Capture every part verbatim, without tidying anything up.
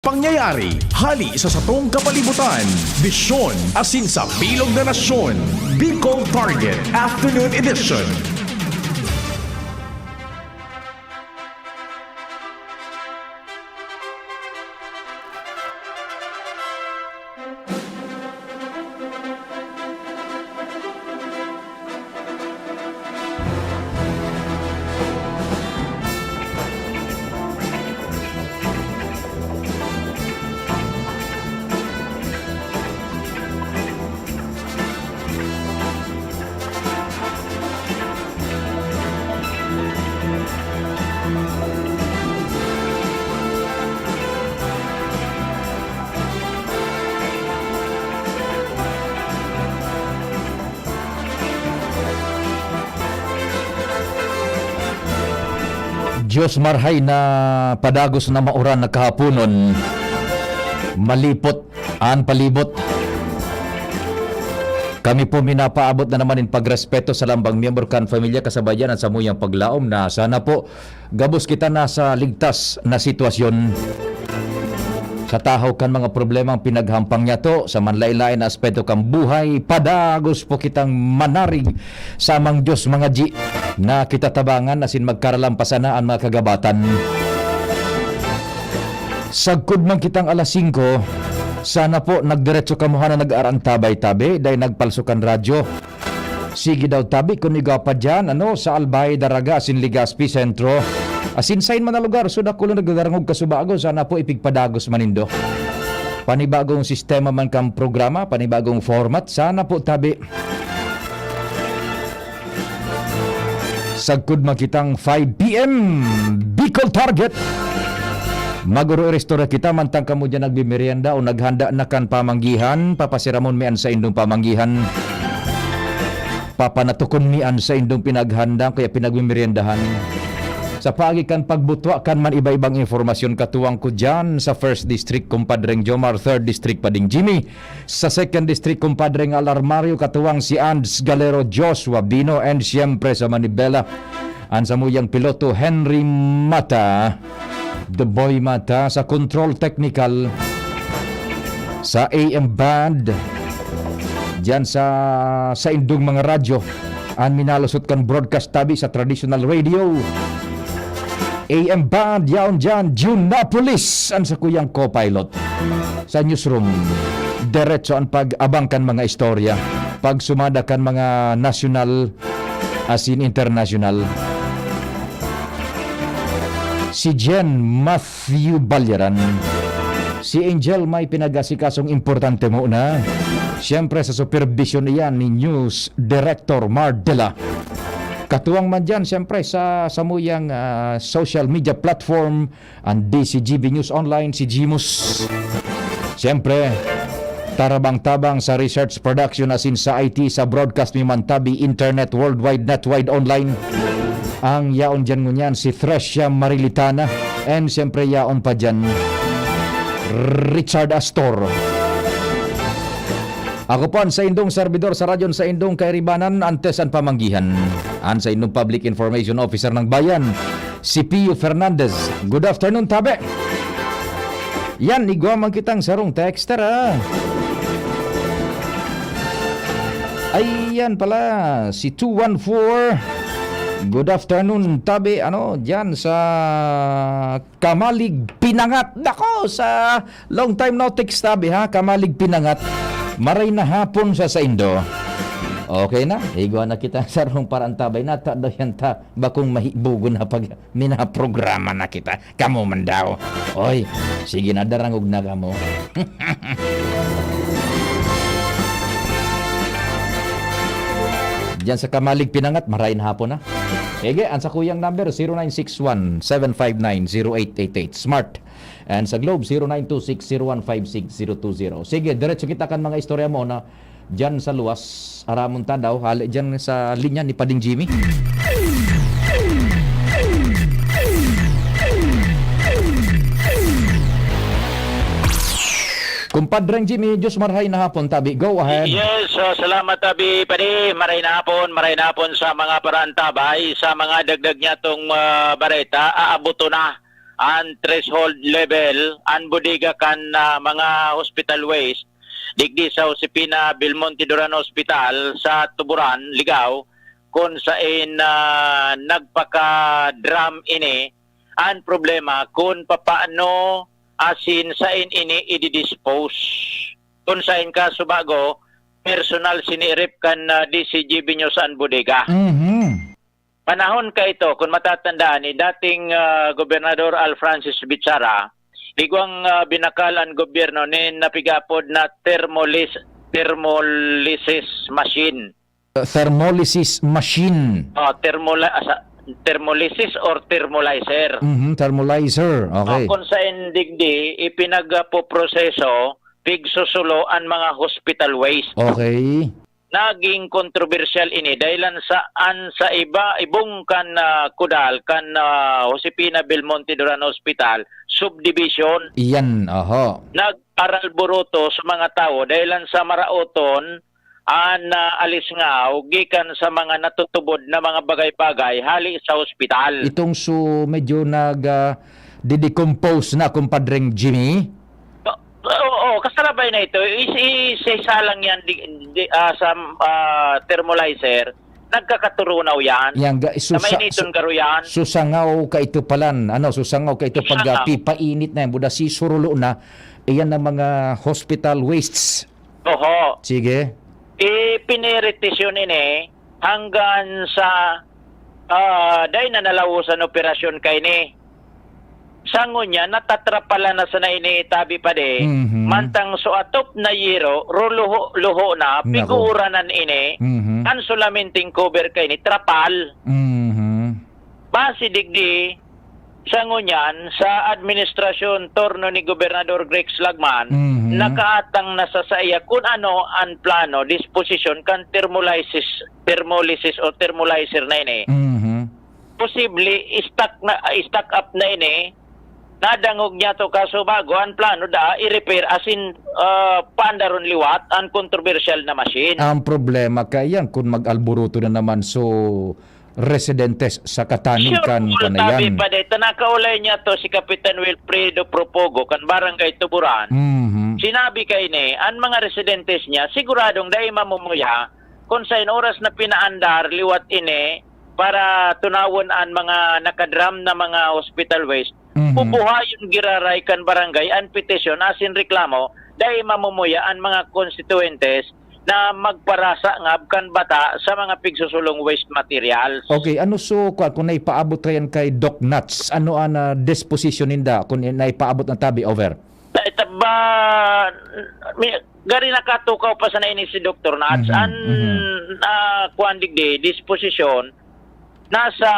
Pangyayari hali sa satong kapalibutan, bisyon asin sa bilog na nasyon. Bicol Target Afternoon Edition. Diyos marhay na padagos na mauran na kahaponon, malipot an palibot. Kami po minapaabot na naman in pagrespeto sa lambang miyembro kan pamilya, kasabay diyan an samuyang paglaom na sana po gabos kita nasa ligtas na sitwasyon. Sa tahaw kan mga problemang pinaghampang niyato sa manlaen-laen na aspeto kan buhay, padagos po kitang manarig sa Amang Diyos, mga G, na kita tabangan asin magkaralampasan na an mga kagabatan. Sagkod man kitang alas singko, sana po nagdiretso kamo, hana nag-arantabay tabi, dai nagpalso kan radyo. Sige daw tabi kun igwa pa diyan, ano, sa Albay, Daraga asin Legazpi Sentro. Asin sain man na lugar, so dakul na nagdadarangog kasubago, sana po ipigpadagos man nindo. Panibagong sistema man kan programa, panibagong format, sana po tabi. Sagkod man kitang five P M, Bicol Target. Mag-oro-iristorya kita, mantang kamo diyan nagmemerienda o naghanda na kan pamanggihan, papasiramon mi an saindong pamanggihan. Papanatukon mi an saindong pinaghanda kaya pinagmemeryendahan. Sa paagi kan pagbutwa kan man iba-ibang impormasyon, katuwang ko diyan sa First District, Kumpadreng Jomar, Third District, Pading Jimmy, sa Second District, Kumpadreng Alarmario, katuwang si Ands Galero, Joshua Bino, and siyempre sa Manibela, an samuyang piloto, Henry Mata, The Boy Mata, sa control technical, sa A M band, diyan sa, sa indong mga radyo, an minalusot kan broadcast tabi sa traditional radio. A M band, yaon diyan, Junapolis, an sakuyang co-pilot. Sa newsroom, diretso an pag-abang kan mga istorya, pagsumada kan mga nasyonal asin internasyonal. Si Jen Matthew Balyaran. Si Angel may pinag-asikasong importante muna. Siyempre, sa supervision iyan ni News Director Mardela. Katuwang man diyan, siyempre, sa samuyang, ah, social media platform, an D C G B News Online, si Jimus. Siyempre, tarabang-tabang sa research production asin sa I T, sa broadcast mi man tabi, internet, worldwide, netwide, online. Ang yaon diyan ngunyan, si Thresia Marilitana. And siyempre, yaon pa diyan, Richard Astor. Ako po an saindong serbidor sa radyon, saindong kairibanan, antes an pamanggihan, an saindong Public Information Officer ng Bayan, si Pio Fernandez. Good afternoon, tabi. Yan, igwa man kitang sarong texter, ah. Ayan pala, si two one four. Good afternoon, tabi. Ano, dyan sa Kamalig, Pinangat. Nako, sa long time no text, tabi, ha? Kamalig, Pinangat. Maray na hapon sa saindo. Okay na, igwa na kita sa sarong parantabay. Nata daw yan ta, bakong mahibugon na pag minaprograma na kita. Kamo man daw. Oy, sige na, darangog na kamo. Diyan sa Kamalig, Pinangat, maray na hapon na. Sige, ang sakuyang number, zero nine six one, seven five nine, zero eight eight eight. Smart. And sa Globe, zero nine two six, zero one five six, zero two zero. Sige, diretso kita kan mga istorya mo na diyan sa luwas. Aramon ta daw, hali diyan sa linya ni Pading Jimmy. Kumpadreng Jimmy, Diyos marhay na hapon, tabi. Go ahead. Yes, ah, salamat, tabi, padi. Maray na hapon, maray na hapon sa mga parantabay, sa mga dagdag niya tong, ah, bareta, aaboto na. an threshold level an bodega kan, ah, mga hospital waste digdi sa Josefina Belmonte Duran Hospital sa Tuburan, Ligao, kun saen, ah, nagpaka-drum ini. An problema kun papaano asin saen ini i-dispose. Kun saen ka subago, personal siniirip kan, ah, D C G B News an bodega. Mhm. Panahon kaito, kun matatandaan, ni dating, ah, Gobernador Al Francis Bichara, igwang, ah, binakal an gobyerno nin napigapod na thermolis-, thermolysis machine. Thermolysis machine. Ah, thermola-, asa-, thermolysis or thermolyzer. Mhm, thermolyzer. Ah, okay. Kun saen digdi, ipinagpoproseso, pigsusulo an mga hospital waste. Okay. Naging kontrobersyal ini dahilan sa an sa iba, ibong kan, ah, kudal kan, ah, Josefina Belmonte Duran Hospital Subdivision. Iyan, oho. Nag-aralburuto sa mga tawo dahilan sa maraoton an, ah, alisngaw gikan sa mga natutubod na mga bagay-bagay hali sa ospital. Itong su-, medyo nag, ah, didecompose na, Kumpadreng Jimmy? Oo, oo, kasarabay na ito. Is-, is-, isa lang yan di, di, ah, sa, ah, thermolyzer. Nagkakaturunaw yan. Yan, ga-, Sa susa-, mainiton su-, garo yan. susangaw ka ito palan, ano, susangaw ka ito pag, ah, Susangaw. pipainit na yan, buda sisurulo na, iyan ang mga hospital wastes. Oho. Sige. Ipiniritisyon ini hanggang sa, ah, dai na nalawosan operasyon kaini. Sa ngunyan, natatrapalan na sana ini tabi pa di. Mhm. Mantang so atop na yero, ro-, luho, luho na, Nako. piguuranan ini. Mhm. An sulamenteng cover kaini, trapal. Mhm. Base digdi, sa ngunyan, sa administrasyon turno ni Gobernador Grex Lagman, Mhm. nakaatang na sa saiya kun ano an plano, disposisyon kan thermolysis, thermolysis o thermolyzer na ini. Mhm. Posible, stock na, stock up na ini, nadangog niya to, kaso bago an plano da, i-repair, asin, ah, paandaron liwat an kontrobersyal na machine. Ang problema kaya yan, kung mag-alburuto na naman, so, residentes sa Katanig Sure, kan full kwan na tabi yan. pa dito. Nakaulay niya to si Kapitan Wilfredo Propogo, kan Barangay Tuburan. Mhm. Sinabi kay ni, an mga residentes niya, siguradong dai mamumuya, kung sa oras na pinaandar, liwat ini, para tunawon an mga nakadram na mga hospital waste, Mhm. bubuhayon giraray kan barangay an petisyon asin reklamo, dai mamumuya an mga konstituyentes na magparasangab kan bata sa mga pigsusulong waste materials. Okay, ano so, kwa-, kung naipaabot kayan kay Doc Nuts, ano an, ah, disposition ninda kung naipaabot na tabi? Over. Ta-, ta-, ba, mi-, gari nakatukaw pa sana ini si Doktor Nuts. Mhm, An, mhm. ah, kuwan digdi, disposisyon, nasa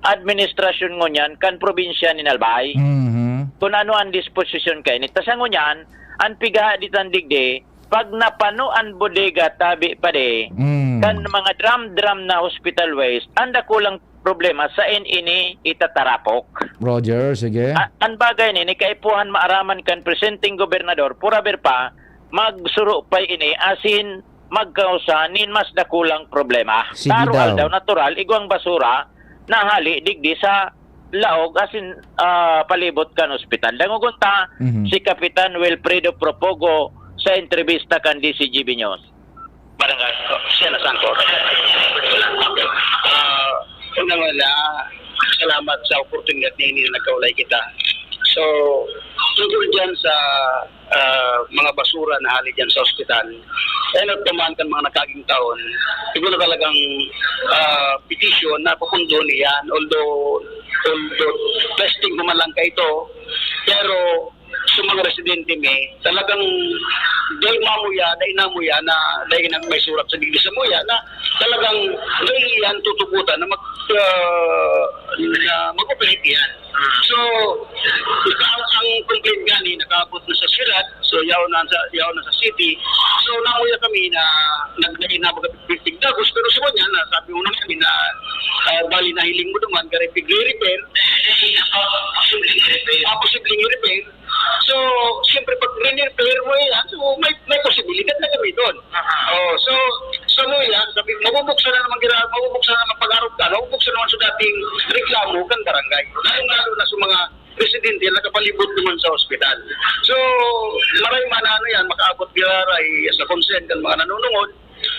administrasyon ngunyan kan probinsya nin Albay. Mhm. Kung ano an disposisyon kaini. Ta sa ngunyan, an pighahaditan digdi, pag napano an bodega tabi pa di, Mm. kan mga drum-drum na hospital waste, an dakulang problema, saen ini itatarapok. Roger, sige. A-, an bagay ini, ni kaipuhan maaraman kan presenteng gobernador, puraber pa, magsuro pa ini, asin magkausa nin mas dakulang problema. Sige Daru daw. Aldaw, natural, igwang basura, nahali digdi sa laog asin, ah, palibot kan ospital. Dangogon ta Mhm. si Kapitan Wilfredo Propogo sa entrebista kan D C G B News. Barangay, siya na sangko. Ah, unang-una, salamat sa oportunidad na ini na nagkaulay kita. So, tungkol dyan sa, ah, mga basura na hali dyan sa ospital, eh, nagpaman kan mga nakaging taon, siguro talagang, ah, petition na pupundo niyan. Although, although testing ko man lang kaito, pero sa mga residente mi, talagang dai mamuya, dai namuya na dai nang may surat sa digdi sa muya na talagang dai yan tutugutan na mag, ah, na mag-operate yan. So, naka-, ang complaint gani, nakaabot na sa siyudad, so yaon na sa, yaon na sa city. So, namuya kami na nagdai na magpipigdagos, pero sa kanya na, sabi mo naman na, ah, bali na hiling mo naman, gari pigre-repair. Ah, posibleng i-repair. So, siyempre, pag re-repair mo yan, so, may, may posibilidad na gamiton. Aha. Oh, so, sa luya, sabi, mabubuksan na naman gira-, mabubuksan na naman pag-arog ka, mabubuksan naman sa dating reklamo kan barangay. Lalong-lalo na sa mga residente aksidente, nakapalibot naman sa ospital. So, maray man ano yan, makaabot giraray sa concern kan mga nanunungod,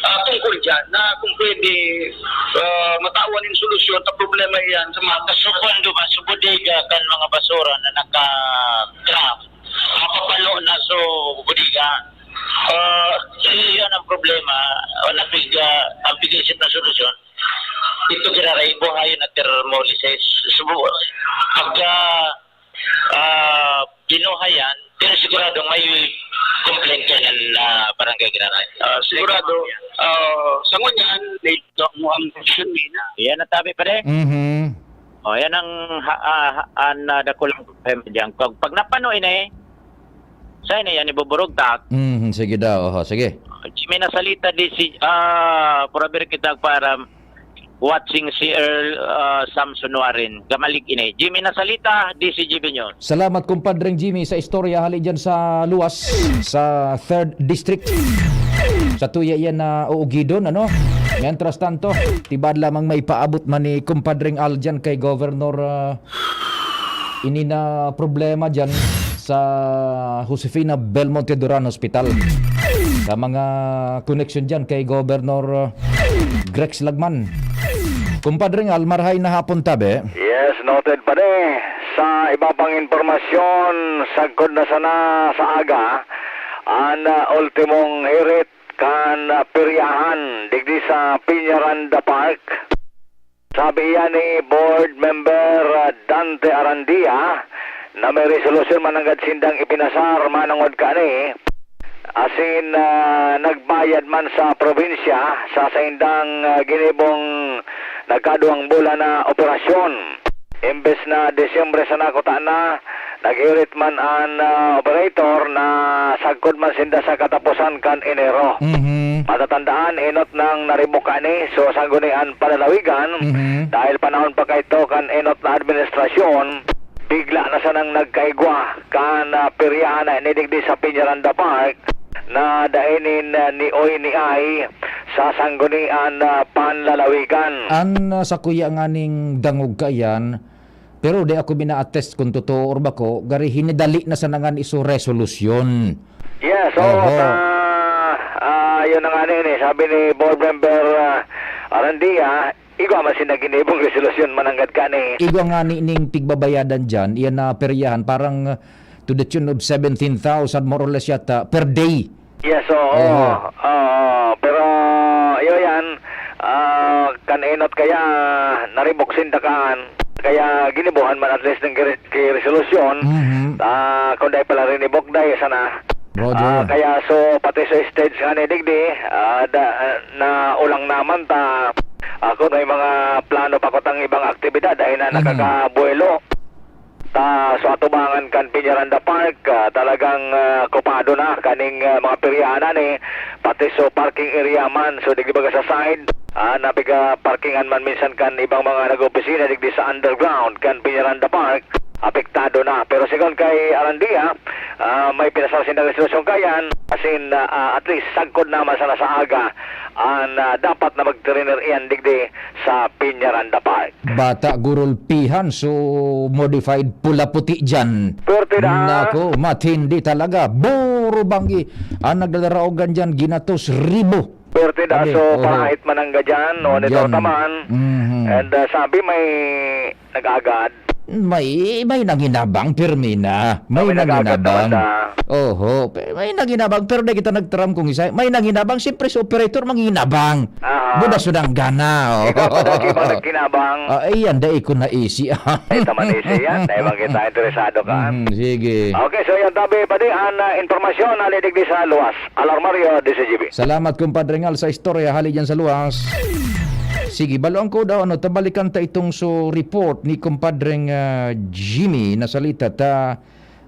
ah, tungkol dyan, na kung pwede, ah, matawan yung solusyon sa problema yan sa mga Sa sukwando ba, sa bodega kan mga basura na naka-craft, mapapalo na sa bodega. Ah, iyan ang problema, o napig-, ah, ang pig-iisip na solusyon. Ito giraray, buhayon na thermolysis. Subo-, pagka, ah, binuhayan, pero siguradong may complaint ka niyan na barangay giraray. Ah, sigurado, ah, sa ngunyan, may mo ang solusyon, Mina. Yan ang tabi, pare. Mhm. O, yan ang ha-, ah, ha-, an, ah, dakulang problema diyan. Pag, pag napano ini, sa ini yan, ibuburugtak. Mhm, sige daw, oho, sige. Jimmy Nasalita, D C, ah, purabir kita para watching si Earl, ah, Samson Warren. Gamalig ini. Jimmy Nasalita, D C G B News. Salamat, kumpadreng Jimmy, sa istorya hali dyan sa luwas, sa third District. Sa tuya yan na uugidon, ano? Mientras tanto, tibad lamang may paabot man ni kumpadreng Al dyan kay Governor, ah, ini na problema dyan sa Josefina Belmonte Duran Hospital. Sa mga koneksyon dyan kay Governor, ah, Grex Lagman. Kumpadreng Al, marhay na hapon tabi. Yes, noted, pare. Sa iba pang impormasyon, sagkod na sana sa aga, an, ah, ultimong hirit kan, ah, peryahan digdi sa Peñaranda Park. Sabi iyan ni Board Member, ah, Dante Arandia na may resolusyon mananggad sindang ipinasar manongod kani, asin, ah, nagbayad man sa probinsya sa saindang, ah, ginibong nagkaduwang bulan na operasyon. Imbes na Disyembre sana kutana, naghirit man an, ah, operator na sagkod man sinda sa kataposan kan Enero. Mhm. Matatandaan, enot nang naribok kani, so Sangguniang Panlalawigan, Mhm. dahil panahon pa kaito kan enot na administrasyon, bigla na sanang nagkaigwa kan, ah, peryahan na ini digdi sa Peñaranda Park na dai nin, ah, ni oy ni ay sa Sangguniang, ah, Panlalawigan. An, ah, sakuya nganing dangog kaiyan, pero di ako mina-attest kun totoo or bako, gari hinidali na sana ngani so resolusyon. Yes, oo, Oho. ta-, ah, yun na nga ni, ni, sabi ni Board Member, ah, Arandia, igwa man sinda ginibong resolusyon mananggad kani. Igwa ngani ning pigbabayadan diyan, iyan na peryahan, parang, ah, to the tune of seventeen thousand more or less yata per day. Yes, oo. Oho. Oo, pero, iyo yan, ah, kan enot kaya naribok sinda kan, kaya ginibohan man at least ng gre-, ki-, resolusyon. Mhm. Ah, kung dai pala rinibok, dai sana. Roger. Ah, kaya so, pati sa stage nga ni digdi, ah, da-, ah, na ulang naman ta, ah, kung may mga plano pa kutang ibang aktibidad, ay na Mhm. nakakabuelo. Ta, so atubangan kan Peñaranda Park, ah, talagang, ah, kopado na kaning, ah, mga peryahan ni, pati so parking area man. So, digdi baga sa side, ah, napiga-parkingan man minsan kan ibang mga nag-opisina digdi sa underground kan Peñaranda Park, apektado na. Pero segun kay Arandia, ah, may pinasar sindang resolusyon kayan, asin, ah, ah, at least sagkod naman sana sa aga an, ah, dapat na magtiriner iyan digdi sa Peñaranda Park. Bata gurulpihan, so modified pula-puti diyan. Pwerte na. Nako, matindi talaga. Buro banggi. Ang nagdadaraogan diyan, ginatos ribo. Pwerte na, Sabi, so oho. pahit manangga diyan, o nito Diyan. taman. Mhm. And, ah, sabi may nag-agad. May, may nanginabang, pirmi na. May Ah, may nag-agad nanginabang. naman na. Oho, pe-, may nanginabang, pero di kita nagtaram kung isa. May nanginabang, siyempre sa operator, manginabang. Aha. Buda sudang gana, oh. Ikaw pa lagi ba nagkinabang? Ah, eh, yan, dai ko naisi. Ay, taman isi yan. Dahil bang kita interesado ka? Mhm, sige. Okay, so yan, tabi, padi, an, ah, impormasyon na lidigdi sa luwas. Alarmario, D C G B. Salamat, Kumpadre Ngal, sa istorya hali dyan sa luwas. Sige, baloan ko daw, ano, tabalikan ta itong so report ni Kumpadreng, ah, Jimmy na salita ta.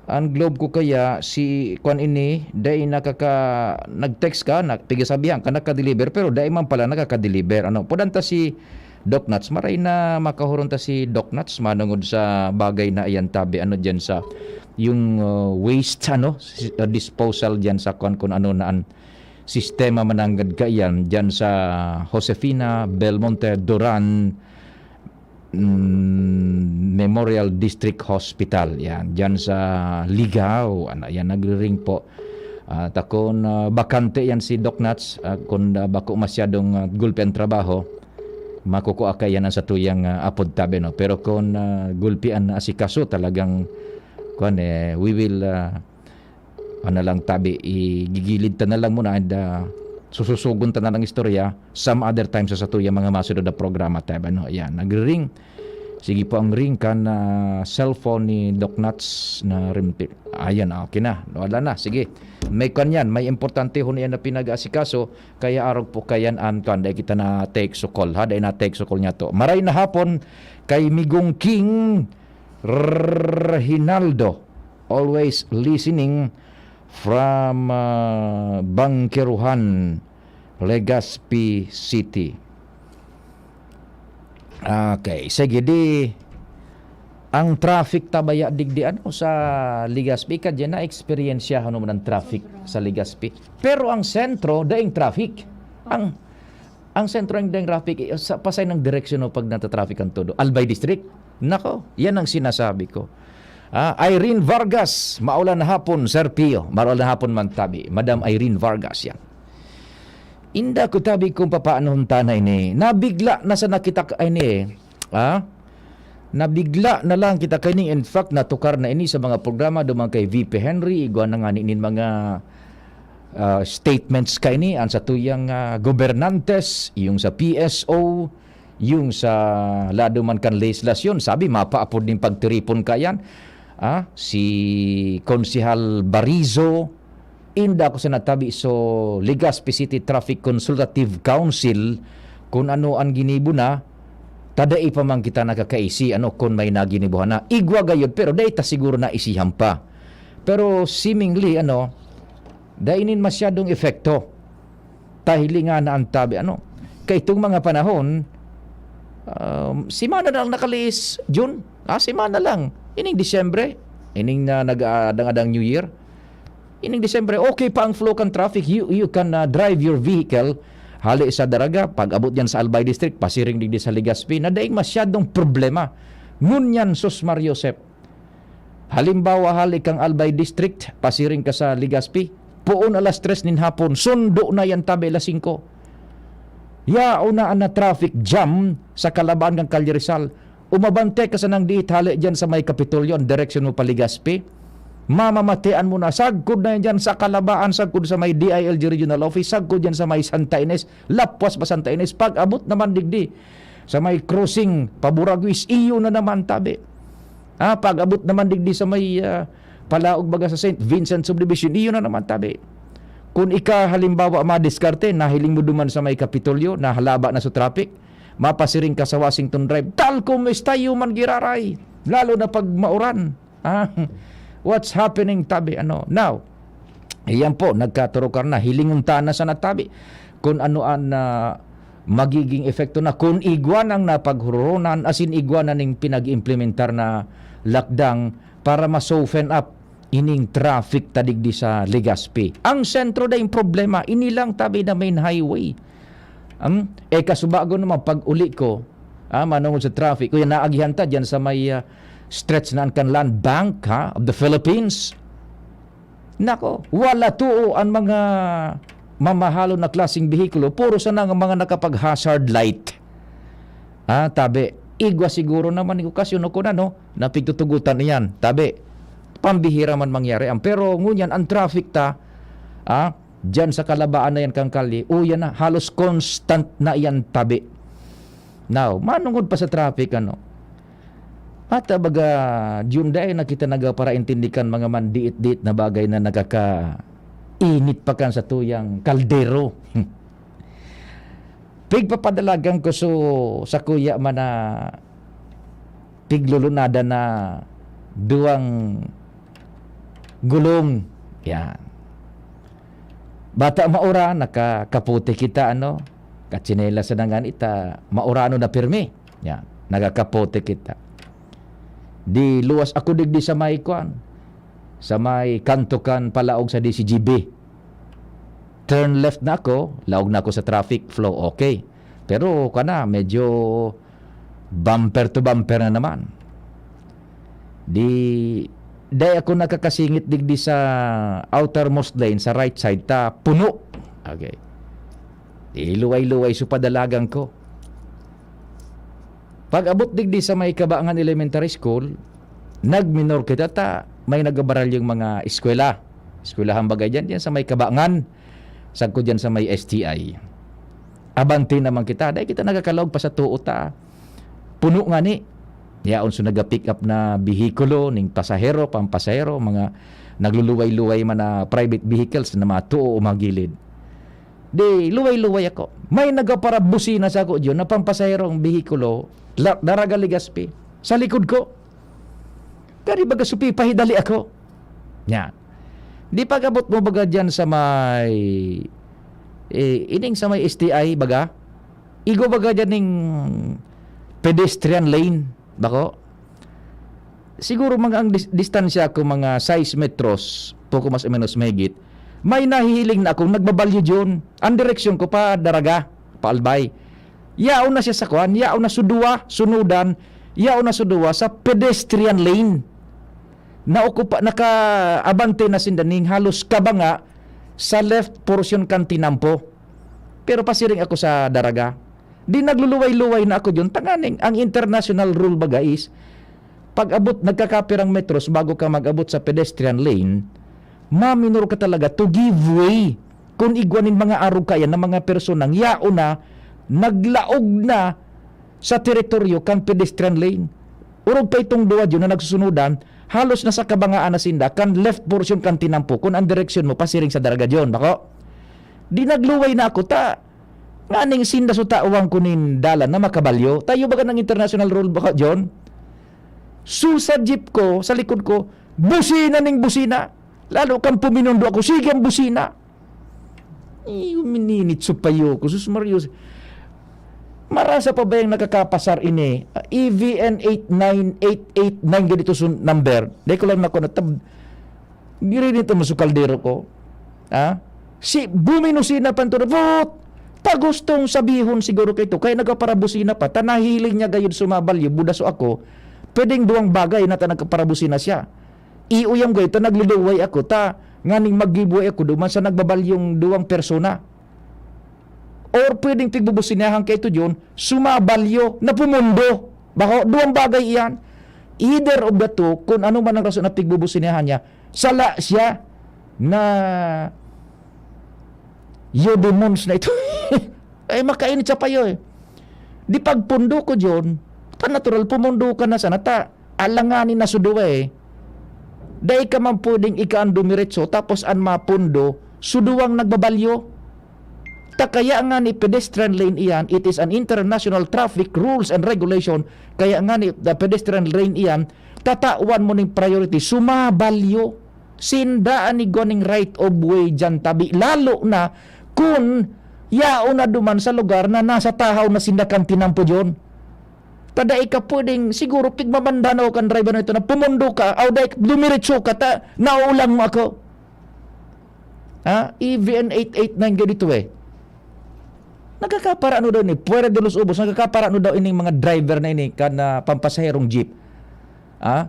An Globe ko kaya, si kwan ini, dai nakaka-, nag-text ka, na, pigasabihan ka, nakadeliver, pero dai man pala nakakadeliver. Ano, pudan ta si Doc Nuts, maray na makahuron ta si Doc Nuts, manungod sa bagay na iyan tabi, ano, dyan sa, yung, uh, waste, ano, si, uh, disposal dyan sa kwan, kung ano na an sistema mananggad kaiyan dyan sa Josefina Belmonte Duran mm, Memorial District Hospital. Yan, dyan sa Ligao. Ano, yan, nagre-ring po. Ah, takon, ah, bakante yan si Doc Nats. Ah, kung, ah, bako masyadong, ah, gulpi ang trabaho, makukuha ka yan ang satuyang, ah, apod tabi, no? Pero kung, ah, gulpi ang asikaso, talagang, kuwan, eh, we will, ah, ano lang, tabi, igigilid ta na lang muna and, ah, sususugon ta na lang istorya some other time sa satuyang mga masunod na programa, tabi, no? Yan, nagre-ring. Sige po ang ring kan, ah, cellphone ni Doc Nats na rimpi-, ayan, okay na. Wala na, sige. May kwan yan, may importante ho niyan na pinag-aasikaso, kaya arog po kayan an kwan, dai kita na text o call, ha? Dai na text o call niya to. Maray na hapon kay Migong King Reginaldo, always listening from, ah, Bangkeruhan, Legazpi City. Okay, sige, di ang traffic ta baya digdi, ano, sa Legazpi, ika diyan na-eksperyensyahan mo ng traffic sa Legazpi. Pero ang sentro, daing traffic. Ang, ang sentro ang daing traffic, eh, sa pasay ng direksyon mo pag nata-traffic ang todo. Albay District. Nako, yan ang sinasabi ko. Ah, Irene Vargas, maulan na hapon, Sir Pio. Maulan na hapon man tabi. Madam Irene Vargas, yan. Inda ko tabi kung papaano ang tanay ni. Nabigla na sa nakita ka, ay ni, eh. Ah? Nabigla na lang kita kini. In fact, natukar na ini sa mga programa duman kay V P Henry. Igwa na nga nin mga, ah, statements kaini. Ang sa tuyang, ah, gobernantes, yung sa P S O, yung sa lado man kan legislasyon, sabi, mapaapod nin pagtiripon kayan. Ah, si Konsehal Barizo, inda ko sa natabi so Legazpi City Traffic Consultative Council, kun ano an ginibo na, ta dai pa man kita nakakaisi, ano, kun may naginibohan na. Igwa gayod, pero dai ta siguro naisihan pa. Pero seemingly, ano, dai nin masyadong epekto. Ta hilinga na an tabi, ano. Kay itong mga panahon, um, semana na lang nakaliis, June. Ah, semana lang. Ining Disyembre, ining na nag-aadang-adang New Year. Ining Disyembre, okay pa ang flow kan traffic. You, you can, uh, drive your vehicle hali sa Daraga, pag-abot diyan sa Albay District, pasiring digdi sa Legazpi, na daing masyadong problema. Ngunyan, sus Mar Josep, halimbawa, hali kang Albay District, pasiring ka sa Legazpi, poon alas tres nin hapon, sundo na yan tabi alas singko. Yaon na an na traffic jam sa kalabaan kan Kalye Rizal. Umabante ka sanang diit hali diyan sa may Kapitolyo, ang direksyon mo pa Legazpi. Mamamatean mo na, sagkod na yan diyan sa kalabaan, sagkod sa may D I L G Regional Office, sagkod diyan sa may Santa Ines, lapwas pa Santa Ines, pag-abot naman digdi sa may crossing, pa Buraguis, iyo na naman tabi. Ah, pag-abot naman digdi sa may, ah, Palaog baga sa Saint Vincent Subdivision, iyo na naman tabi. Kung ika, halimbawa, madiskarte, nahiling mo duman sa may Kapitolyo, nahalaba na sa traffic, mapasiring ka sa Washington Drive, tal kumusta iyo man giraray, lalo na pag mauran. Ah, what's happening, tabi? Ano? Now, iyan po, nagkaturukar na. Hilingon ta na sana tabi kung ano an, ah, magiging epekto na. Kung igwa nang napaghuronan, as in, igwa na ning pinag-implementar na lakdang para ma-soften up ining traffic ta digdi sa Legazpi. Ang sentro na yung problema, ini lang tabi na main highway. Um, eh, kasubago naman, pag uli ko, ah, manungod sa traffic, kuya, naagihan ta dyan sa may, ah, stretch na kan Land Bank, ha, of the Philippines. Nako, wala tuo ang mga mamahalon na klaseng behikulo, puro sana nga mga nakapag-hazard light. Ah, tabi, igwa siguro naman yung okasyon o kung ano, napigtutugutan iyan. Tabi, pambihira man mangyari ang, pero ngunyan, ang traffic ta, ah, dyan sa kalabaan na yan kang kalye, uyan na, halos constant na yan tabi. Now, manungod pa sa traffic, ano, ata baga, June, dai na kita nagaparaintindi kan mga mandiit-diit na bagay na nakakainit pa kan sa tuyang kaldero. Pigpapadalagan ko so, sa kuya man na piglulunada na duwang gulong. Yan. Bata maura, nakakapote kita, ano? Katsinelas na nga ita, maurano na pirmi. Yan. Nagakapote kita. Di luwas ako digdi sa may kwan. Sa may kanto kan palaog sa D C G B. Turn left na ako, laog na ako sa traffic flow. Okay. Pero, kana, medyo Bumper to bumper na naman. Di, dai ako nakakasingit digdi sa outermost lane, sa right side, ta puno. Okay. Di luway-luway so padalagan ko. Pag-abot digdi sa may Kabangan Elementary School, nagminor kita ta may nagabaralyong mga eskwela. Eskwelahan bagay diyan, diyan sa may Kabangan. Sagkod diyan sa may S T I. Abante naman kita. Dai kita nagakalaog pa sa tuo ta. Puno ngani. Yaon so naga-pick up na behikulo, ning pasahero, pampasahero, mga nagluluway-luway man na private vehicles na mga tuo o mga gilid. Di, luway-luway ako. May nagaparabusina sa ako diyon na pampasaherong behikulo, la-, Daraga Legazpi, sa likod ko. Kani baga supi, pahidali ako. Nya. Di pag-abot mo baga diyan sa may, eh, ining sa may S T I baga, igwa baga diyan ning pedestrian lane, bako? Siguro mga ang dis-, distansya ko mga sais metros, poko mas o menos mahigit, may nahihiling na akong nagbabalyo diyon. Ang direksyon ko pa Daraga, pa Albay. Yaon na siya sa kuan, yaon na so duwa, sunudan, yaon na so duwa sa pedestrian lane. Naokupa, nakaabante na sinda ning halos kabanga sa left portion kan tinampo. Pero pasiring ako sa Daraga. Di nagluluway-luway na ako diyon, tanganing ang international rule baga is, pag-abot, nagkakapirang metros bago ka mag-abot sa pedestrian lane, maminor ka talaga to give way. Kun igwa nin mga arog kaiyan na mga personang yaon na, naglaog na sa teritoryo kan pedestrian lane. Orog pa itong duwa diyon na nagsusunodan, halos nasa kabangaan na sinda kan left portion kan tinampo kun ang direksyon mo pasiring sa Daraga diyon, bako? Di nagluway na ako ta nganing sinda so tawan ko nin dalan na makabalyo. Tayo baga ng international rule, bako, John? So, sa jeep ko, sa likod ko, busina ning busina. Lalo kang puminundo ako, sige ang busina. Eh, umininit so payo ko. Sus Maria, marasa pa ba yung nakakapasar ini? Ah, E V N eight nine eight eight nine, ganito so number. Dahil ko lang nako natab-, girinit naman so kaldero ko. Ha? Si buminusina pa ito na, "Vot!" Ta gustong sabihon siguro kay ito, kaya nagpaparabusina pa, ta nahiling niya gayon sumabalyo, budaso ako, pwedeng duwang bagay na ta nagpaparabusina siya. Iuyang ko ito, nagluluway ako, ta nganing maggibuhay ako duman sa nagbabalyong duwang persona. Or pwedeng pigbubusinahan kay ito, John, sumabalyo, na pumundo. Bako, duwang bagay iyan. Either of the two, kung ano man ang rason na pigbubusinahan niya, sala siya na yo demons na ito. Ay, makainit sa payo eh. Di pagpundo ko, John, ta natural, pumundo ka na sana, ta alanganin na suduwa eh. Dai ka man pwedeng ika ang dumiretso, tapos an mapundo, suduwang nagbabalyo. Ta kaya nga ni pedestrian lane iyan, it is an international traffic rules and regulation. Kaya nga ni the pedestrian lane iyan, tatawan mo ning priority, sumabalyo. Sinda an igwa ning right of way diyan tabi. Lalo na kun yaon na duman sa lugar na nasa tahaw na sinda kan tinampo diyon. Ta dai ka pwedeng, siguro, pigmamandanaw kan driver na ito na pumundo ka, o dai, dumiretso ka, ta nauulang mo ako. Ha? E V N eight eight nine ka dito eh. Nagkakaparano daw ni Puerto de los Ubos, nagkakaparano daw ining mga driver na ini kan, ah, pampasaherong jeep. Ha?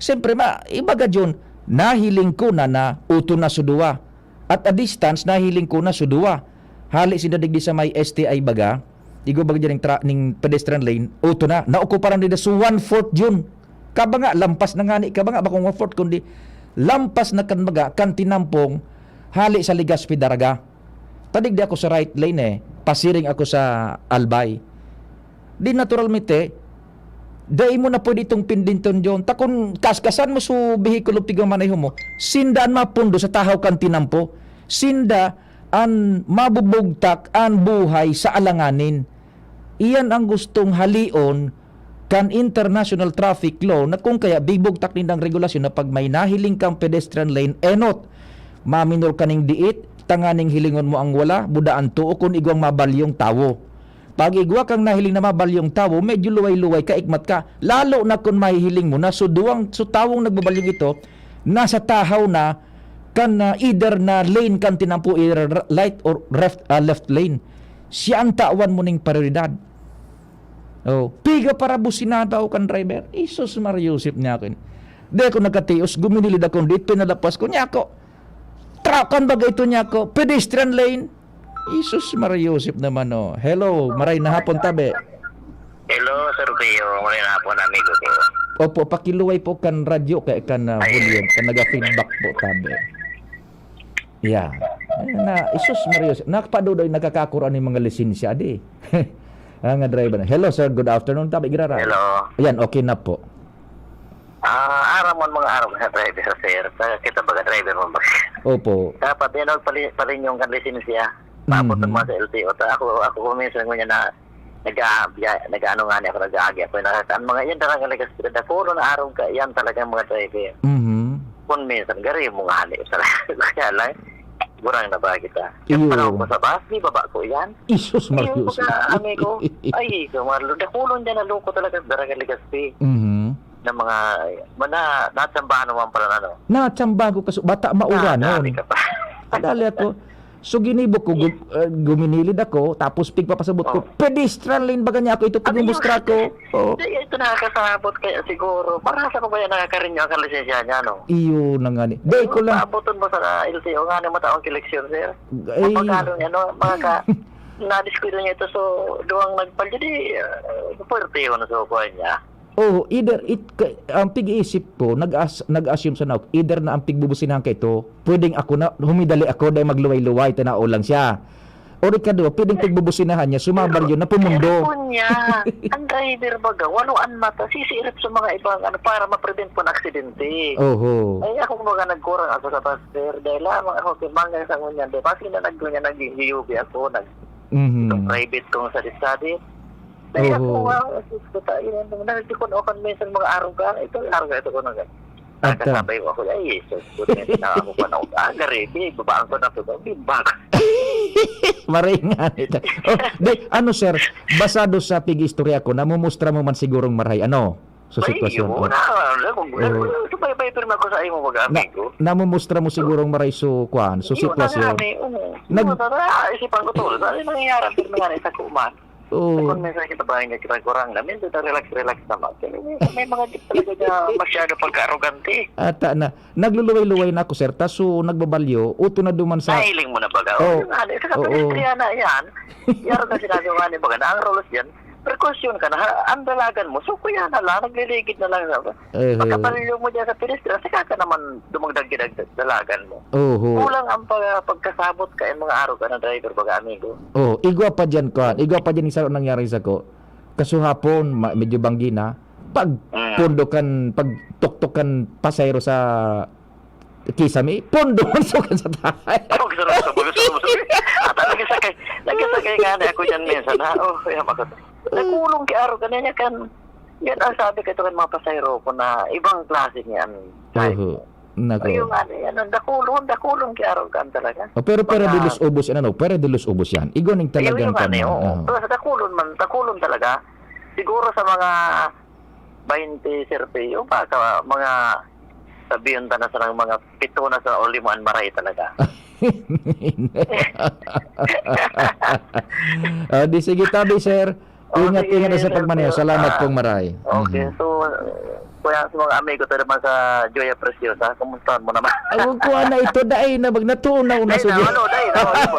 Siyempre, ma-, ibaga diyon, nahiling ko na na uto na so duwa. At a distance, nahiling ko na so duwa. Hali sinda digdi sa may S T I baga, igwa baga diyan ning tra-, ning pedestrian lane, uto na. Naokuparan nila so one-fourth diyon. Kabanga, lampas na ngani, kabanga, bakong one-fourth, kundi lampas na kan baga, kan tinampong, hali sa Legazpi Daraga. Ta digdi ako sa right lane eh, pasiring ako sa Albay. Di naturalmente, dai mo na pwede itong pindinton diyon. Ta kun kaskasan mo so behikulo pigmamaneho mo, sinda an mapundo sa tahaw kan tinampo. Sinda an mabubugtak an buhay sa alanganin. Iyan ang gustong halion kan international traffic law na kung kaya bibugtak nindang regulasyon na pag may nahiling kang pedestrian lane, enot, maminor ka ning diit, tanganing hilingon mo ang wala, budaan to o kun igwang mabalyong tawo. Pag igwa kang nahiling na mabalyong tawo, medyo luway-luway ka, ikmat ka. Lalo na kun mahihiling mo na so duwang, so tawong nagbabalyong ito, nasa tahaw na kan, ah, either na lane kan tinampo, either r-, right or ref-, ah, left lane. Siya ang tawan mo ning prioridad. Oh, piga para businada ako kan driver. Isus Maria Josep niya ako. Di ako nagkatios, guminilid ako, dit pinalapas ko niya ako. Truck, kan bagay ito niya ako, pedestrian lane. Isus Maria Josep naman, oh. Hello, maray na hapon, tabi. Hello, Sir Pio. Maray na hapon, amigo ko. Opo, pakiluway po kan radyo kay kan uh, volume, kan naga-feedback po, tabi. Yeah. Ay, na, isus Maria Josep. Nakapadudoy, nakakakuran yung mga lisensya, di. Ah, nga driver na. Hello, sir. Good afternoon. Tabi, girara. Hello. Ayan, okay na po. Ah, aram mo mga araw sa driver, sir. Sa kita baga driver mo ba? Opo. Dapat yan ang pali, palinyong kan lisensya. Paabot Mhm. Mo sa L T O. Ta, ako, ako kung minsan ngunyan na nag-aabya, nag-ano nga niya ako, nag-aagi ako. Nakakaan mga yan, darang kaligas kita. Dakuro na araw ka, yan talagang mga driver. Mhm. Kung minsan, gari mo nga, hani, sa kaya lang, burang na ba kita? Iyo. Yung panahon ko sa bus, di baba ko yan? Isus Maria Yung Josep. mga amigo, ay, kamarlo, dakulon dyan, naloko talaga, darang kaligas, eh. Mhm. Na mga, mana, natsambahan naman pala na, no? Natsambahan ko kasi bata maura Nadali noon. ka pa. Adali ako. So ginibo ko, gu- uh, guminilid ako, tapos pigpapasabot ko, Oh. pedestrian lane baga niya ako, ito Ano yun? pigmumustra ko. Oo. Hindi, ito nakakasabot kaya siguro. Para sa pa ba yan nakakarinyo ang lisensya niya, no? Iyo na nga ni. Di ko lang. Paaboton mo sa L T O nga, ano mataong eleksyon, sir? Ay, Pagkano niya, no? Mga ka, nadiskuyo niya ito, so, duwang nagpalyo, di, uh, puwerteho na sa kukuha niya. Oh, either it, ka- ang pig-iisip ko, nag-as, nag-assume sa naok, either na ang pigbubusinahan ka ito, pwedeng ako na, humidali ako, dahil magluway-luway, tanaw lang siya. O ikadwa, pwedeng pigbubusinahan niya, sumabal yun, na pumundo. Cellphone niya. Ang driver baga, walo an mata, sisiirip sa mga ibang, ano, para ma-prevent po ng aksidente. Oho. Ay, ako baga nagkurang ako sa pastor, dahil lamang ako, kimangga sa ngunyan, dahil pag na nagdunya, nag-U B ako, nag, Mhm. itong private kong study-study. Dahil Oho. ako nga, sus ko tayo, nagtikon ako kan minsan mga aruga, ito, aruga, ito ko na, Ata. Nakasabay ko ako, ay, sus ko, na ako pa na, ah, garibi, babaan ko na ito, bimbag. Maray nga ito. Oh, di, ano sir, basado sa pig-istorya ko, namumustra mo man sigurong maray, ano? Sa Ay, sitwasyon. yun, Oh. na, alam mo, Oo. sumaybay pirmi ako sa imo, mga Na, amigo. namumustra mo sigurong maray so, kwan, so Yun, sitwasyon. Ang, ano, Nag- yun, na, isip ang ko to, ano nangyayari pirmi nga sa kuman. Oo. Kung minsan kita ba yung nagkita kurang na, minsan na relax, relax naman. Pero may, may mga di talaga na masyado pagka-arrogante. Ata na. Nagluluway-luway na ako, sir. Taso nagbabalyo, uto na duman sa... Nahiling mo na baga? Oo. Oh, yung ano, sa Oo. kapedestriana yan. Yaro na sinabi nga ni baga na ang rules yan, precaution ka na, ha? Ang dalagan mo, so kuya na lang, nagliligid na lang. Sa, Eh, pagkabalyo mo dyan sa pedestrian, saka ka naman dumagdag-gidag sa dalagan mo. Oho. Kulang ang pag, pagkasabot ka, yung mga araw ka ng driver, baga amigo. Oh, igwa pa dyan, kwan. Igwa pa dyan yung sa nangyari sa ko. Kaso hapon, ma- medyo banggi na. Pag Mm. pundokan, pag tuktukan pasayro sa kisame, pundokan sukan sa tahay. Ako, gusto mo, gusto mo, gusto mo, gusto mo. At ang nagsakay, nagsakay nga na ako dyan minsan, ha? Oh, kaya makot. Nakulong kay araw ka na niya kan, yan ang sabi ko ito kan mga pasayro ko na ibang klase niyan. Oho. Nako. Ayun nga, yan ang dakulon, dakulon kay araw ka talaga. Oh, pero pwede Baka- dilos ubos yan, ano? Pwede dilos ubos yan. Igwa ning Ayun talagang yung ano, kwan, oo. oo. Pero sa dakulon man, dakulon talaga. Siguro sa mga baynte, Sir Pio, baka mga sabihin ta na sa mga pito na sa o lima ang maray talaga. Ah, di sige, tabi, sir. Oh, Ingat, sige, ingat na sa sir, pagmaneho. sir. Salamat Ah, pong maray. Okay, Mhm. so, kuya, sa mga amigo to naman sa Joya Preciosa, kumusta mo naman? Ako, kuha na ito, dai na, mag natuon na una, Dai na, sige. Ano, dai na, ano,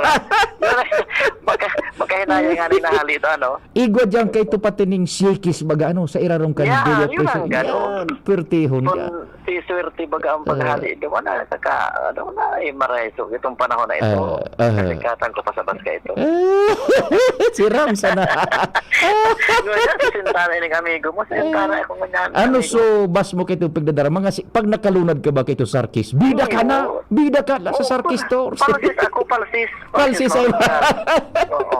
Magka, magkahinaya nga rin nahali ito, ano? Igwa dyan kay ito pati ning sikis, baga, ano, sa irarong kan Yeah, Joya yun ang Preciosa. ganun. Yan, pertihon ka. Kung si swerte baga ang paghali, di ba na, kaka, ano na, eh, maray, so, itong panahon na ito, Ah, aha. Kasikatan ko pa sa bas ka ito. Si Ram sana. Ngayon, si Sintana, yung amigo mo, Sintana, ako ngunyan, Ano amigo. So, bas mo kay ito pagdadara? Mga si, pag nakalunad ka ba kay ito, Sarkis? Bida ka na! Oo. Bida ka na sa Oo, Sarkis Store! Palsis ako, palsis. Palsis, ako. ay. Oo.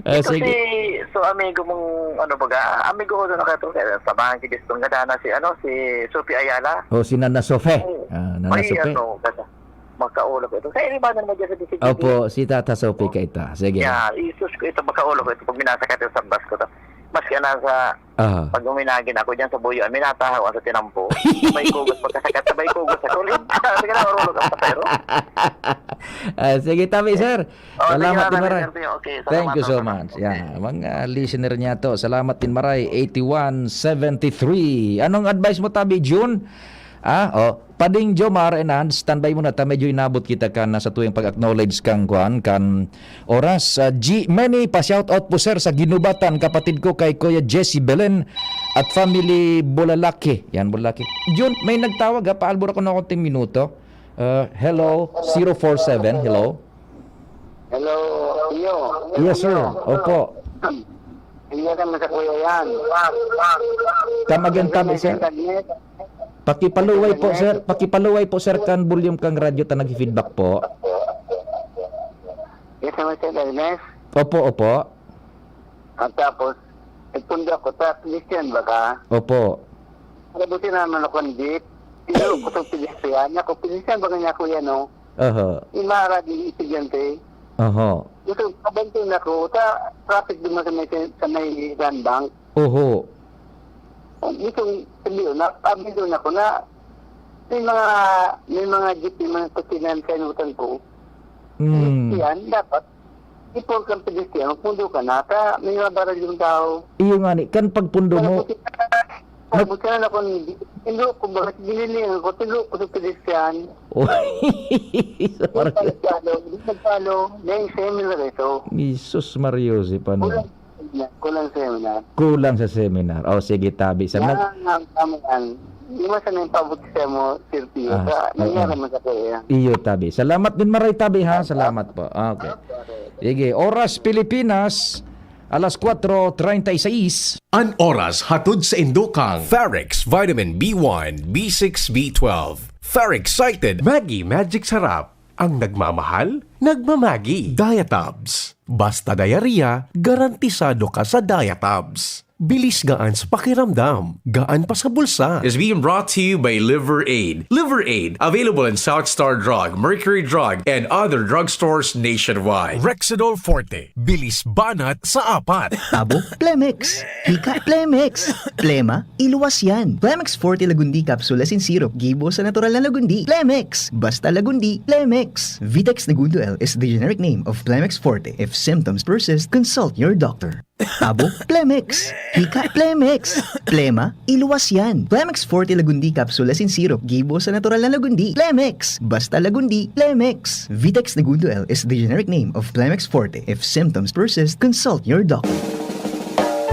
Ah, Ito sige. Si, so, amigo mong, ano baga, amigo ko doon, kaya sa bahay, si Gastong Gadana, si, ano, si Sophie Ayala. O, si Nana Sofe. Oo. Ah, Nana Ay, Sofe. Ano, basta, magkaulap ito. Sa iribanan mo dyan sa D C T V. Opo, si Tata Sofe ka ita. Sige. Yeah, isus ko ito, magkaulap ko ito pag minasa ka ito sa bus ko. Maski na sa, Ah. Pag uminagin ako dyan sa Buyo, Aminata, ako sa tinampo. Sabay kugos, pagkasakat, sabay kugos ako. Sabi ka na, marulog ang pasero. Ah, sige, tabi, sir. Oh, Salamat sige, din, maray. Sir Pio. Okay, Thank you salamat, so salamat. much. Yeah, mga listener niya to. Salamat din, maray. Eighty-one seventy-three. Anong advice mo, tabi, June? Ah, oh. Pading Jomar and Hans, standby muna ta. Medyo inabot kita kan sa tuwing pag-acknowledge kang, kuan, kan oras. Ah, G, many pa shout out po, sir, sa Ginubatan, kapatid ko, kay Kuya Jesse Belen at family Bulalaki. Yan, Bulalaki. June, may nagtawag, ha. Paalbor ako ng konting minuto. Uh, hello, zero four seven, hello? Hello, Iyo. Yes, sir. Opo. Iyo kan sa kuya yan. Come again, tabi, sir. Pakipaluway po, sir. Pakipaluway po, sir, kan volume kang radyo ta nag-feedback po. Yes, naman, Sir Ernest. Opo, opo. At tapos, nagpundo ako, ta, Christian ba ka? Opo. Alam mo, sinaman ako ng jeep. Tinuro ko sa pedestrian. Ako, pedestrian ba kanya, kuya, no? Aha. Imara din estudyante. Aha. Gusto, pabantun ako, ta, traffic din sa may, sa may land bank. Oho. Gusto, sabi yun, na, pabantun ako na, may mga, may mga jeep, may mga kusinan sa inutan ko. Hmm. Yan, dapat, ipon kang pedestrian, magpundo ka na, ta, may mga baril yung tao. Iyo nga ni, kan pagpundo mo. Pagbuti na ako, hindi ko, kumbaga, ginilihan ko, tinuro ko sa pedestrian. Uy, sa Maria. Nagpalo, hindi nagpalo, may seminar ito. Jesus Mario, si Kulang, Pano. Kulang seminar. Kulang sa seminar. O, sige, tabi. Sa Yan nag- ang kamuhan. Hindi mo sana yung pabot sa mo, Sir Pio. Ah, Sa, nangyari oo. mo sa kuya. Iyo, tabi. Salamat din, maray, tabi, ha? Salamat po. Ah, okay. Sige, oras Pilipinas, alas kuwatro treinta y seis. An oras hatod sa indukang Farex Vitamin B one, B six, B twelve. Farex Excited Maggi Magic Sarap. Ang nagmamahal, nagmamagi. Diatabs. Basta diarrhea, garantisado ka sa Diatabs. Bilis gaan sa pakiramdam, gaan pa sa bulsa. Is being brought to you by Liver Aid. Liver Aid, available in South Star Drug, Mercury Drug, and other drugstores nationwide. Rexidol Forte, bilis banat sa apat. Tabo, Plemex. Hika, Plemex. Plema, iluwas yan. Plemex Forte Lagundi Capsule asin Syrup, gibo sa natural na Lagundi. Plemex! Basta Lagundi, Plemex! Vitex Negundo L is the generic name of Plemex Forte. If symptoms persist, consult your doctor. Tabo, Plemex. Hika, Plemex. Plema, iluwas yan. Plemex Forte Lagundi Capsule asin Syrup, gibo sa natural na Lagundi. Plemex! Basta Lagundi, Plemex! Vitex Negundo L is the generic name of Plemex Forte. If symptoms persist, consult your doctor.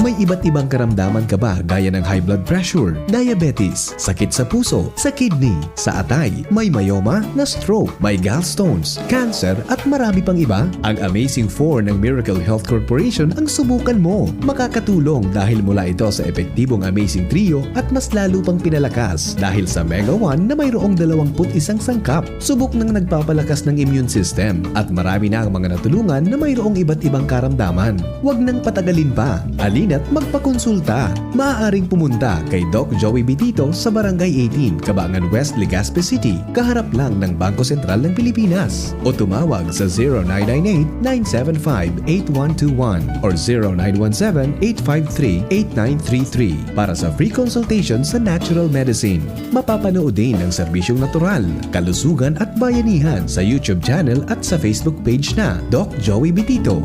May iba't ibang karamdaman ka ba, gaya ng high blood pressure, diabetes, sakit sa puso, sa kidney, sa atay, may myoma, na-stroke, may gallstones, cancer, at marami pang iba? Ang Amazing four ng Miracle Health Corporation ang subukan mo. Makakatulong dahil mula ito sa epektibong Amazing Trio at mas lalo pang pinalakas dahil sa Mega one na mayroong dalawang put isang sangkap. Subok nang nagpapalakas ng immune system at marami na ang mga natulungan na mayroong iba't ibang karamdaman. Huwag nang patagalin pa. Halina't magpakonsulta. Maaaring pumunta kay Doc Joey Bitito sa Barangay eighteen, Cabangan West, Legazpi City, kaharap lang ng Bangko Sentral ng Pilipinas. O tumawag sa zero nine nine eight, nine seven five, eight one two one or zero nine one seven, eight five three, eight nine three three para sa free consultation sa natural medicine. Mapapanood din ang serbisyong natural, kalusugan at bayanihan sa YouTube channel at sa Facebook page na Doc Joey Bitito.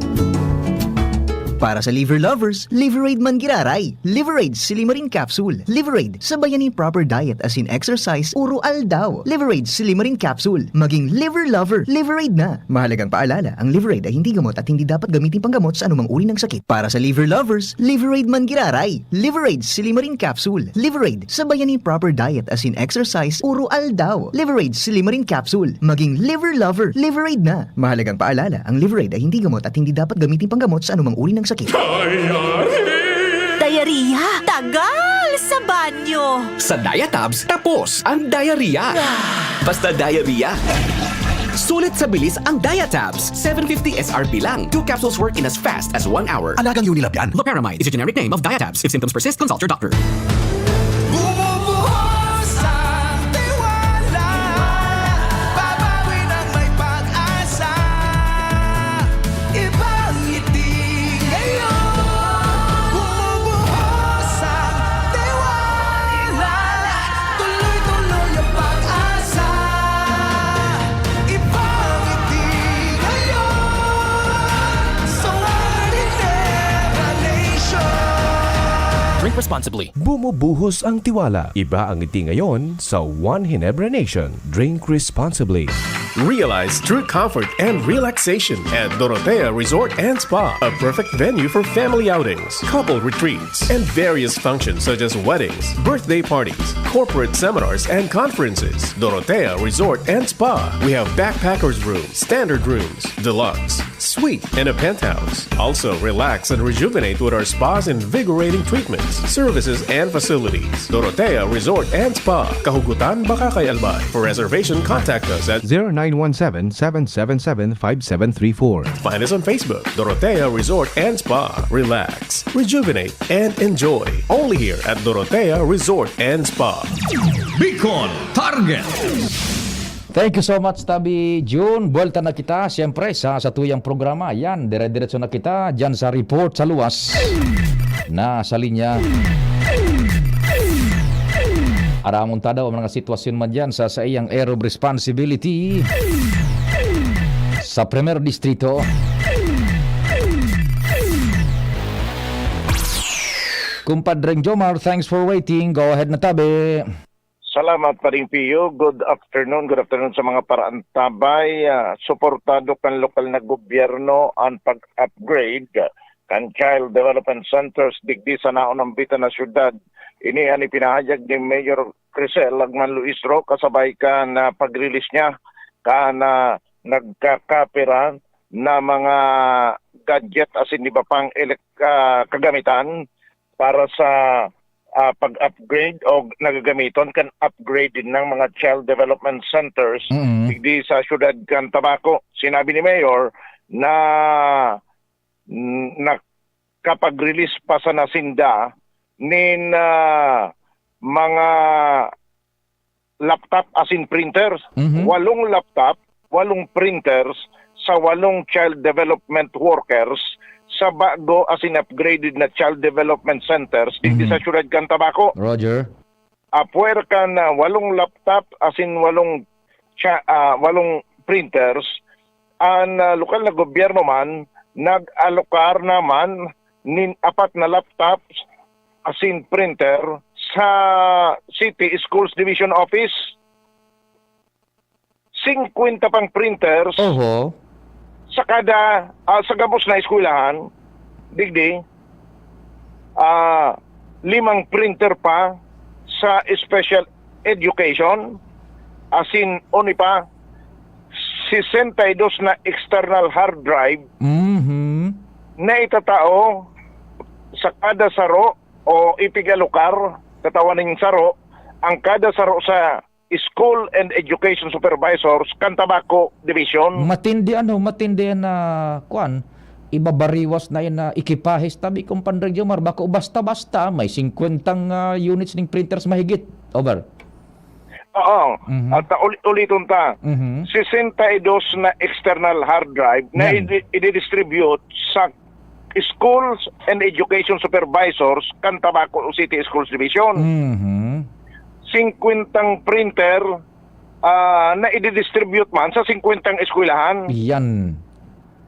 Para sa liver lovers, Liver Aid man giraray. Liver Aid Silimarin Capsule. Liver Aid, sabayan nin proper diet asin exercise uro aldaw. Liver Aid Silimarin Capsule. Maging liver lover, Liver Aid na. Mahalagang paalala, ang Liver Aid ay hindi gamot at hindi dapat gamitin panggamot sa anumang uri ng sakit. Para sa liver lovers, Liver Aid man giraray. Liver Aid Silimarin Capsule. Liver Aid, sabayan nin proper diet asin exercise uro aldaw. Liver Aid Silimarin Capsule. Maging liver lover, Liver Aid na. Mahalagang paalala, ang Liver Aid ay hindi gamot at hindi dapat gamitin panggamot sa anumang uri ng sakit. Diarrhea? Tagal sa banyo! Sa Diatabs, tapos ang diarrhea. Basta diarrhea. Sulit sa bilis ang Diatabs. Seven fifty S R P lang. Two capsules work in as fast as one hour. Alagang Unilab yan. Loperamide is a generic name of Diatabs. If symptoms persist, consult your doctor. Bumubuhos ang tiwala, babawin ang may pag-asa. Ibang ngiti ngayon. Bumubuhos ang tiwala, tuloy-tuloy ang pag-asa. Ibang ngiti responsibly. Bumubuhos ang tiwala. Iba ang ngiti ngayon sa One Ginebra Nation. Drink responsibly. Realize true comfort and relaxation at Dorotea Resort and Spa, a perfect venue for family outings, couple retreats, and various functions such as weddings, birthday parties, corporate seminars, and conferences. Dorotea Resort and Spa. We have backpackers room, standard rooms, deluxe, suite, and a penthouse. Also, relax and rejuvenate with our spa's invigorating treatments, services, and facilities. Dorotea Resort and Spa, Kahugutan, Bacacay, Albay. For reservation, contact us at zero nine one seven, seven seven seven, five seven three four. Find us on Facebook, Dorotea Resort and Spa. Relax, rejuvenate, and enjoy. Only here at Dorotea Resort and Spa. Bicol Target. Thank you so much, Tabi Jun. Buwelta na kita, siyempre, sa satuyang programa. Yan, dire-diretso na kita dyan sa report sa luwas. Na sa linya. Aramon ta daw ang mga sitwasyon man dyan sa saiyang area of responsibility sa Primer Distrito. Kumpadreng Jomar, thanks for waiting. Go ahead na, Tabi. Salamat, Paring Pio. Good afternoon. Good afternoon sa mga paraantabay. Ah, suportado kan lokal na gobyerno an pag-upgrade kan Child Development Centers digdi sa naonambitan na syudad. Ini an ipinahayag ni Mayor Crisel Lagman Luistro kasabay kan, ah, pag-release niya kan, ah, nagkakapira na mga gadget asin iba pang elek-, ah, kagamitan para sa, ah, pag-upgrade o nagagamiton kan upgrade ng mga child development centers Mm. digdi sa siyudad kan Tabaco. Sinabi ni Mayor na, mm, nakapag-release pa sana sinda nin, ah, mga laptop asin printers. Mhm. Walong laptop, walong printers sa walong child development workers sa bago asin upgraded na child development centers digdi Mhm. sa siyudad kan Tabaco. Roger. Apwera kan, ah, walong laptop asin walong cha-, ah, walong printers, an, ah, lokal na gobyerno man nag-alokar naman nin apat na laptops asin printer sa City Schools Division Office. Singkwenta pang printers Oho. sa kada, ah, sa gabos na eskwelahan, digdi, ah, limang printer pa sa special education, asin oni pa, sesenta y dos na external hard drive Mhm. na itatao sa kada saro o ipigalukar, katawan ning saro, ang kada saro sa School and Education Supervisors kan Tabaco Division. Matindi, ano, matindi na, kwan, ibabariwas na yan na ekipahe, tabi, Compadre Jomar, bako basta-basta, may singkwentang, ah, units ning printers mahigit. Over. Oo. Mhm. At, ah, uli-, uliton ta. Mhm. Sesenta y dos na external hard drive na Yan. idi-, ididistribute sa Schools and Education Supervisors kan Tabaco City Schools Division. Mhm. Singkwentang printer, ah, na ididistribute man sa singkwentang eskwelahan. Yan.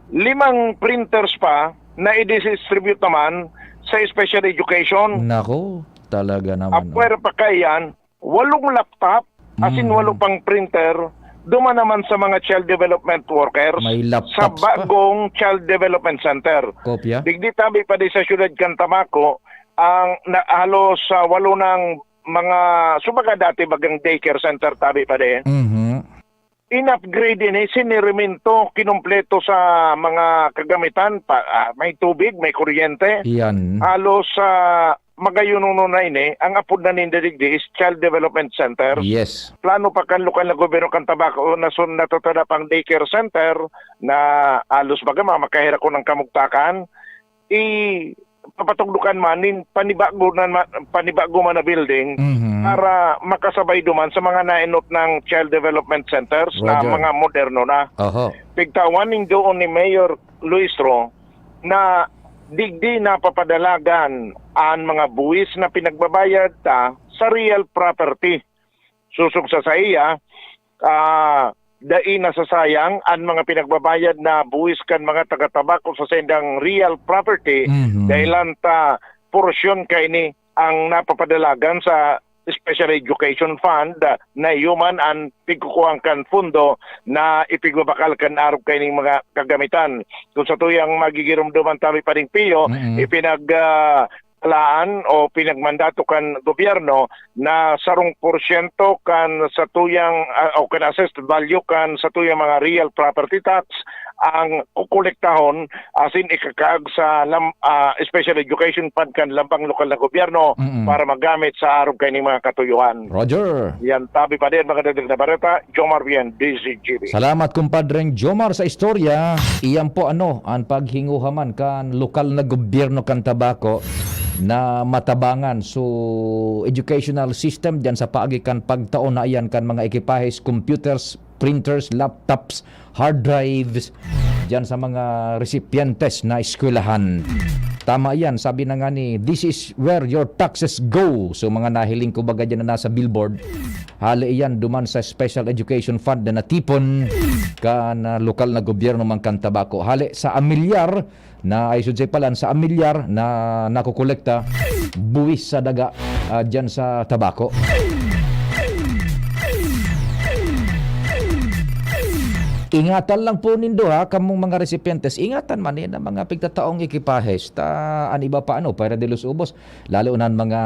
Limang printers pa na ididistribute naman sa special education. Nako, talaga naman, oh. Apwera pa kaiyan, walong laptop, asin Mm. walo pang printer, duman naman sa mga child development workers May laptops sa pa. bagong child development center. Kopya? Digdi tabi pa di sa siyudad kan Tabaco, ang na, halos sa walo ng mga, subaga dati bagang daycare center tabi pa di. Mhm. In-upgrade ini, siniremento, kinumpleto sa mga kagamitan, pa, ah, may tubig, may kuryente. Yan. Halos, ah, magayunonon na ini, ang apod na ninda digdi is Child Development Center. Yes. Plano pa kan lokal na gobyerno kan Tabaco na sun-, natutuda pang daycare center na halos baga mga makaherak ko ng kamugtakan. I-, papatugdukan man nin panibago na ma-, panibago man na building Mhm. para makasabay duman sa mga naenot ng child development centers na Roger. mga moderno na. Oho. Pigtawan nin doon ni Mayor Luistro na digdi napapadalagan an mga buwis na pinagbabayad ta sa real property. Sosog sa saiya, ah, dai nasasayang an mga pinagbabayad na buwis kan mga taga-Tabaco sa saindang real property, Mhm. dahelan ta porsyon kaini ang napapadalagan sa Special Education Fund, ah, na iyo man an pigkukuhaan kan pondo na ipigbabakal kan arog kaining mga kagamitan. Kung sa tuyang magigiromdoman tabi pa ning piyo, Mm. ipinag, ah, talaan o pinagmandato kan gobyerno na sarong porsyento kan satuyang, ah, o kan assessed value kan satuyang mga real property tax ang kukolektahon asin ikakaag sa lam-, ah, Special Education Fund kan lambang lokal na gobyerno Mm. para magamit sa arog kaining mga katuyohan. Roger. Yan, tabi pa din, mga dagdag na bareta, Jomar Bien, D Z G B. Salamat, kumpadreng Jomar, sa istorya. Iyan po, ano, ang paghinguha man kan lokal na gobyerno kan Tabaco na matabangan. So, educational system diyan sa paagi kan pagtao na iyan kan mga ekipahes, computers, printers, laptops, hard drives, diyan sa mga recipientes na eskwelahan. Tama yan, sabi na nga ni, "This is where your taxes go." So, mga nahiling ko baga dyan na nasa billboard, hali iyan duman sa Special Education Fund na natipon kan, ah, lokal na gobyerno man kan Tabaco. Hali sa amilyar na, I should say pala, sa amilyar na nakokolekta, buwis sa daga, ah, dyan sa Tabaco. Ingatan lang po nindo, ha, kamong mga recipientes. Ingatan man yan ang mga pigtataong ekipahes. Ta, an iba pa, ano, fuera de los ubos. Lalo na ang mga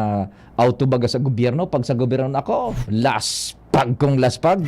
auto baga sa gobyerno. Pag sa gobyerno, nako, laspag kong laspag.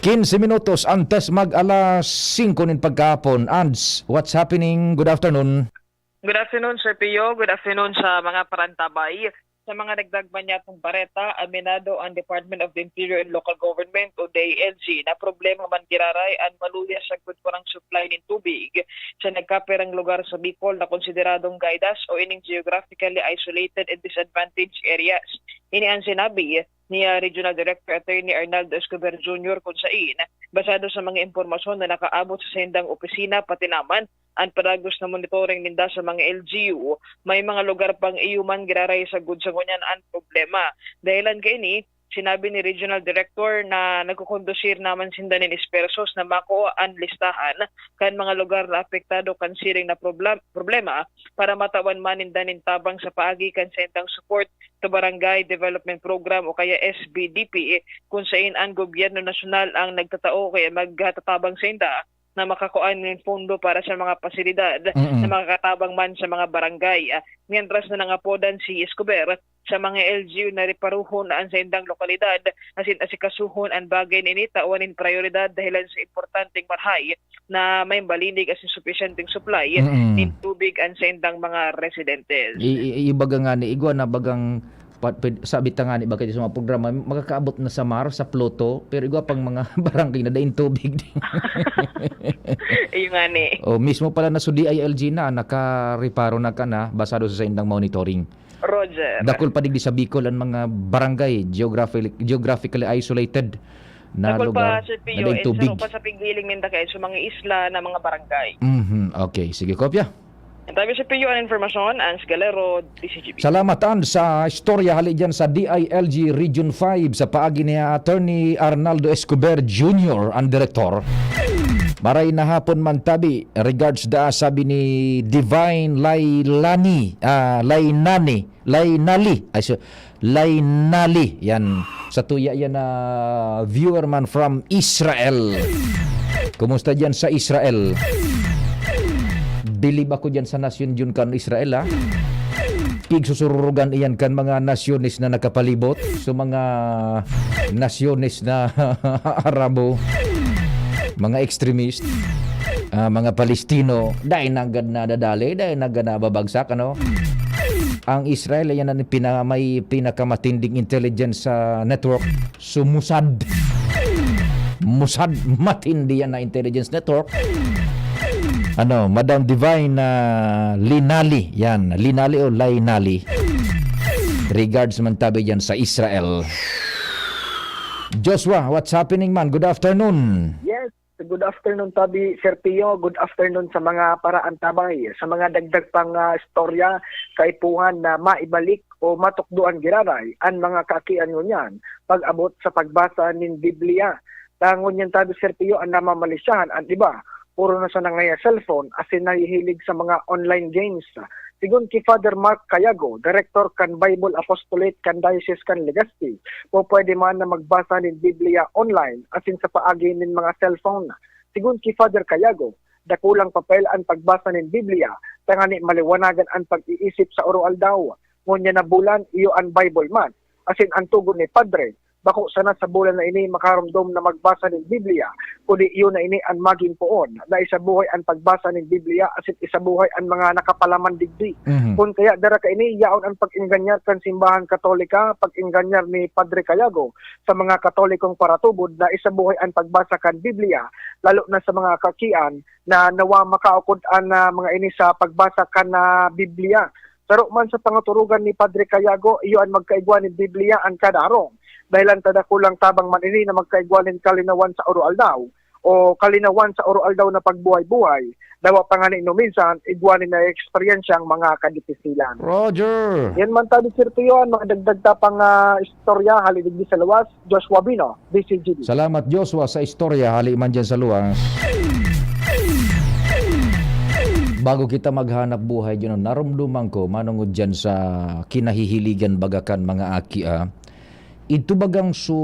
Quince minutos antes mag alas singko nin pagkahapon. Ands, what's happening? Good afternoon. Good afternoon, Sir Pio. Good afternoon sa mga parantabay. Sa mga nagdagman niyatong bareta, aminado ang Department of the Interior and Local Government o D I L G na problema man giraray an maluya sagkod kurang supply nin tubig sa nagkapirang lugar sa Bicol na konsideradong GIDAs o ining geographically isolated and disadvantaged areas. Ini ang sinabi ni, ah, Regional Director Attorney Arnaldo Escobar Junior, kung sain, basado sa mga impormasyon na nakaabot sa saindang opisina, pati naman an padagos na monitoring ninda sa mga L G U, may mga lugar pang iyo man giraray sagkod sa ngunyan an problema. Dahilan kaini, sinabi ni Regional Director na nagkukondusir naman sinda nin espersos na makua an listahan kan mga lugar na apektado kan siring na probla-, problema para matawan man ninda nin tabang sa paagi kan saindang support to Barangay Development Program o kaya S B D P, kung sain ang gobyerno nasyonal ang nagtatao kaya magtatabang sainda na makakua nin pondo para sa mga pasilidad Mm-mm. na makakatabang man sa mga barangay. Ah, mientras na nangapodan si Escobar sa mga L G U na reparuhon na an saindang lokalidad asin asikasuhon an bagay na ini tawan nin prioridad dahilan sa importanteng marhay na may malinig asin supisyenteng supply Mm. nin tubig an saindang mga residentes. I, i, ibaga nga ni igwa na bagang pa-, pwed-, sabi ta nga ni, bakit sa mga programa, makakaabot na sa Mar, sa Pluto, pero igwa pang mga barangay na daing tubig. Iyo nga ni. O, mismo pala na sa D I L G na, nakareparo na ka na, basado sa saindang monitoring. Roger. Dakul pa digdi sa Bicol ang mga barangay, geographic-, geographically isolated na Dakul pa, lugar, Sir Pio, na daing eh, tubig. Saro pa sa pigiling ninda kay sa mga isla na mga barangay. Mhm, okay. Sige, kopya. Ang tabi sa P U an informasyon, Ans Galero, D C G B. Salamat, Ans, sa istorya hali dyan sa D I L G Region five sa paagi ni Attorney Arnaldo Escobar Junior, ang direktor. Maray na hapon man tabi, regards da, sabi ni Divine Lailani, ah, Lainani, Lainali. Ay, so, Lainali. Yan. Sa tuya yan na viewer man from Israel. Kumusta dyan sa Israel? Bilib ako dyan sa nasyon dyan kan Israel, ha? Pigsusururugan iyan kan mga nasyones na nakapalibot. So, mga nasyones na Arabo, mga extremist, ah, mga Palestino, dai nanggad na dadali, dai nanggad na babagsak, ano? Ang Israel, yan ang pina-, may pinakamatinding intelligence, ah, network. So, Mossad. Mossad, matindi yan na intelligence network. Ano, Madam Divine, ah, Linali. Yan, Linali o Lainali. Regards man tabi dyan sa Israel. Joshua, what's happening, man? Good afternoon. Yes, good afternoon, tabi, Sir Pio. Good afternoon sa mga paraantabay. Sa mga dagdag pang, ah, istorya, kaipuhan na maibalik o matukdoan giraray an mga kaakian ngunyan pag-abot sa pagbasa nin Biblia. Ta ngunyan tabi, Sir Pio, an namamalisyahan an iba puro na siya nangaya cellphone asin nahihilig sa mga online games. Sigon ki Father Mark Cayago, direktor kan Bible Apostolate kan Diocese kan Legazpi, pupwede man na magbasa nin Biblia online asin sa paagi nin mga cellphone. Sigon ki Father Cayago, dakulang papel an pagbasa nin Biblia tangani maliwanagan an pag-iisip sa oro-aldaw. Ngunyan na bulan, iyo an Bible man. Asin an tugon ni Padre, bako sana sa bulan na ini makaromdom na magbasa nin Biblia, kundi iyo na ini an magin poon, na isabuhay an pagbasa nin Biblia asin isabuhay an mga nakapalaman digdi. Mhm. Kun kaya dara kaini, yaon an pag-engganyar kan Simbahang Katolika, pag-engganyar ni Padre Cayago sa mga Katolikong paratubod na isabuhay an pagbasa kan Biblia, lalo na sa mga kakian na nawa makaukod an, ah, mga ini sa pagbasa kan, ah, Biblia. Saro man sa pangaturugan ni Padre Cayago, iyo an magkaigwa nin Biblia an kada harong. Dahelan ta dakulang tabang man ini na magkaigwa nin kalinawan sa oro-aldaw o kalinawan sa oro-aldaw na pagbuhay-buhay, dawa pa ngani no minsan igwa nin naeksperyensya ang mga kadipisilan. Roger! Yan man tabi, Sir Tuyo, an mga dagdag ta pang, ah, istorya hali digdi sa luwas, Joshua Bino, D C G B. Salamat, Joshua, sa istorya hali man dyan sa luwas. Bago kita maghanap buhay dyan, narumduman ko, manungod dyan sa kinahihiligan baga kan mga aki, ah. Ito bagang su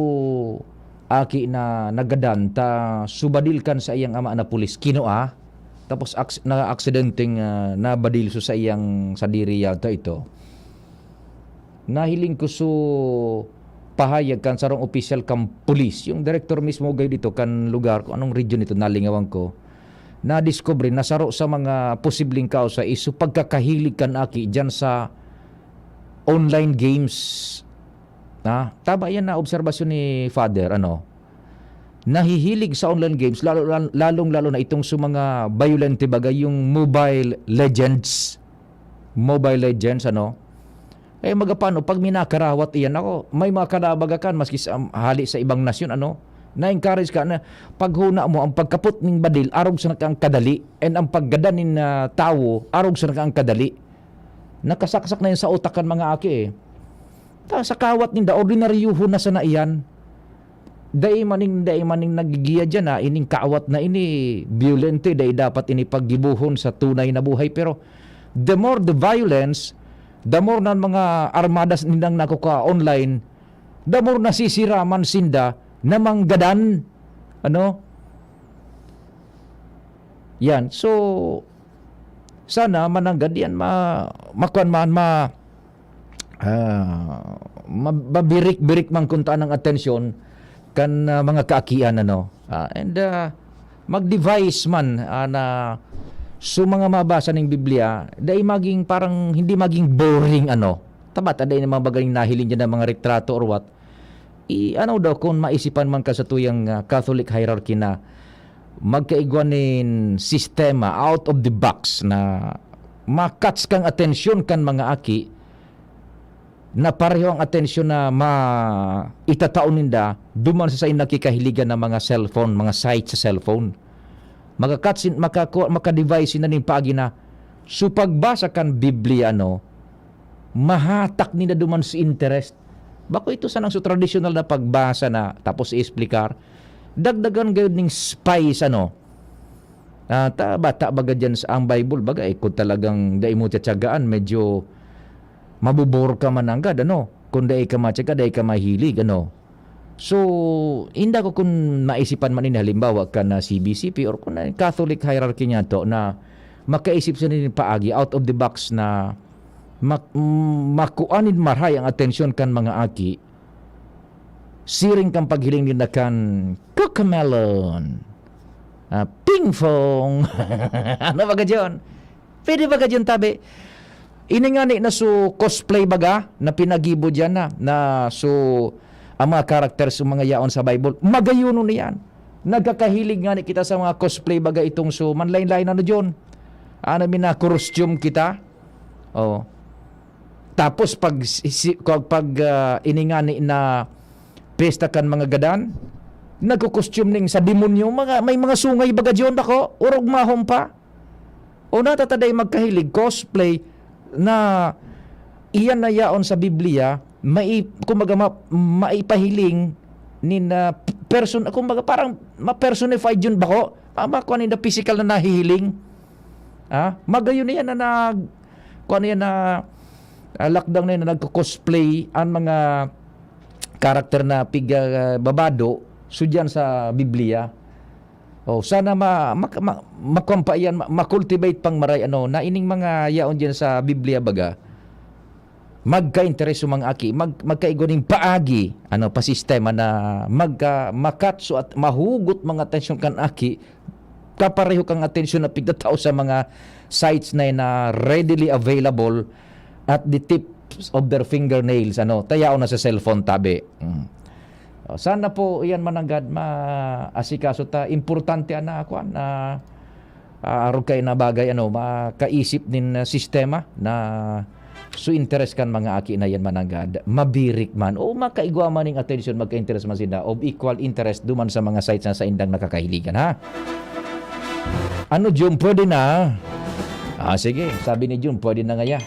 aki na nagadan ta subadil kan sa iyang ama na pulis, kinoa, tapos aks-, na aksidenteng, ah, nabadil su sa iyang sadiri yata ito. Nahiling ko su pahayag kan sarong opisyal kan pulis, yung direktor mismo gayud ito kan lugar, kung anong region ito, nalingawan ko. Nadiskubre na saro sa mga posibleng kausa is su pagkakahilig kan aki diyan sa online games. Ah, tama yan na obserbasyon ni Father, ano? Nahihilig sa online games, lalo, lal-, lalong-lalo na itong sa mga bayolente bagay, yung Mobile Legends. Mobile Legends, ano? Eh, magapano, pag minakarawat iyan ako, may mga kanabaga kan, maski sa, um, hali sa ibang nasyon, ano? Na-encourage ka na paghuna mo, ang pagkapot ning badil, arog sa nakang kadali, and ang paggadan nin, ah, tawo, arog sa nakang kadali. Nakasaksak na yun sa utak kan mga aki, eh. Ta, sa kawat ninda, ordinaryohon na sana iyan. Dai maning, dai maning nagigiya diyan, ah, ining kawat na ini, biyolente, dai dapat ini paggibohon sa tunay na buhay. Pero the more the violence, the more na mga armadas nindang nakukua online, the more nasisira man sinda na manggadan. Ano? Yan. So, sana mananggad yan, ma-, makuan man, ma-, ah, ma-, mabirik-birik man kun taan ang atensyon kan, ah, mga kaakian, ano. Ah, and, ah, mag-devise man, ah, na so mga mabasa ning Biblia, dai maging parang, hindi maging boring, ano. Tama ta, dai na mga baga ning nahiling diyan na mga retrato or what. I-, ano daw, kung maisipan man ka sa tuyang, ah, Catholic hierarchy na magkaigwa nin sistema out of the box na ma-catch kang atensyon kan mga aki, na pareho ang atensyon na ma-, itatao ninda duman sa saindang kikahiligan na mga cellphone, mga site sa cellphone. Maka-catch sin-, makaku-, maka-devise sinda nin paagi na, so pagbasa kan Biblia, no, mahatak ninda duman sa interest. Bako ito sanang so tradisyonal na pagbasa na tapos i-explicar. Dagdagan gayud ning spice, ano. Ah, ta-, bata baga diyan sa ang Bible, baga, eh, kung talagang dai mo tiyatiyagaan, medyo mabubor ka man nanggad, ano. Kung dai ka matiyaga, dai ka mahilig, ano. So, inda ko kun maisipan man ini, halimbawa, kan, ah, C B C P or kun, ah, Catholic hierarchy niya to, na makaisip siya nin paagi, out of the box na mak-, mm, makua nin marahay ang atensyon kan mga aki, siring kan paghiling ninda kan Cocomelon, ah, Ping Pong. Ano ba ka dyan? Pwede ba ka dyan, tabi? Ini ngani na so cosplay baga na pinagibo diyan na, na so ang mga characters, yung mga yaon sa Bible, magayonon na yan. Nagkakahilig ngani kita sa mga cosplay baga itong so manlain-lain ano diyon. Ano, mina-costume kita. Oh. Tapos pag si, si, pag, pag, ah, ini ngani na piyesta kan mga gadan, nagko-costume ning sa demonyo, mga, may mga sungay baga diyon, dako, orog mahom pa. O natataday magkahilig, cosplay, na iyan na yaon sa Biblia, mai-, kumbaga, ma-, maipahiling nin, ah, person-, kumbaga, parang ma-personified yun bako. Ama, kung ano yung physical na nahihiling. Ah, magayon na yan na nag-, kung ano yan na, ah, lockdown na yan na nagko-cosplay ang mga karakter na pig-, ah, babado, so diyan sa Biblia. Oh, sana ma-, ma-, ma-, makuha pa yan, ma-, ma-cultivate pang maray, ano, na ining mga yaon diyan sa Biblia, baga, magka-interes yung mga aki, mag-, magkaigwa ning paagi, ano, pa sistema na magka-, makatso at mahugot mga atensyon kan aki, kapareho kang atensyon na pigtatao sa mga sites na, na readily available at the tips of their fingernails, ano, tayaw na sa cellphone tabi. Mm. O, sana po iyan mananggad maasikaso ta. Importante ana, kwan, na, ah, arog kay na bagay, ano, makaisip nin, ah, sistema na su interes kan mga aki na yan mananggad, mabirik man o makaigwa man ning atensyon, magka-interes man sinda of equal interest duman sa mga sites na saindang nakakahiligan, ha? Ano, Jun, pwede na? Ah, sige, sabi ni Jun, pwede na ngaya.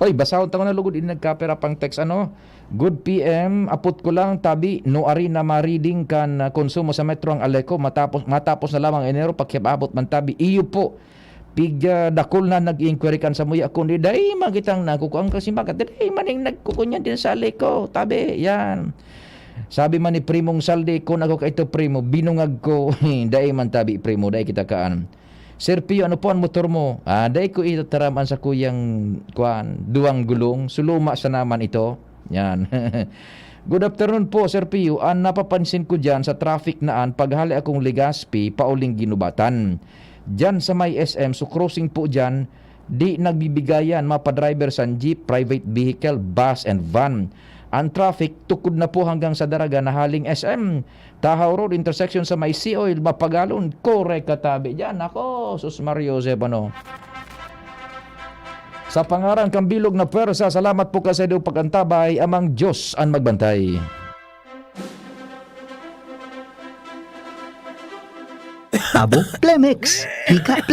Oy, basahon ta na lugod, ini nagkapira pang text, ano? Good P M, apot ko lang, tabi, nuari na ma-reading kan, ah, konsumo sa Metro ang Aleco, matapos, matapos na lamang Enero, pakiabot man, tabi. Iyo po, pig, ah, dakul na nag-inquiry kan samuya, kundi dai magitang nakukuang kasi bagat, dai maning nagkukunyan din sa Aleco, tabi, yan. Sabi man ni Primong Saldi, "Kun ako kaito, Primo, binungag ko." Dai man tabi, Primo, dai kita kaan. "Sir Pio, ano po ang motor mo?" "Ah, dai ko itataram an sakuyang, kwan, duwang gulong. Suluma sa naman ito." Yan. "Good afternoon po, Sir Pio. An napapansin ko diyan sa traffic na an paghali akong Legazpi, pauling Ginubatan. Diyan sa may S M, so crossing po diyan, di nagbibigayan, mapa-driver san jeep, private vehicle, bus, and van. An traffic, tukod na po hanggang sa Daraga na haling S M. Tahaw Road, intersection sa may Sea Oil, mapagalon, kore katabi diyan." Ako, sus Mario Joseph, ano. Sa pangaran kan bilog na pwersa, salamat po kan saindong pag-antabay, Amang Diyos an magbantay. Abo, Plemex. Hika,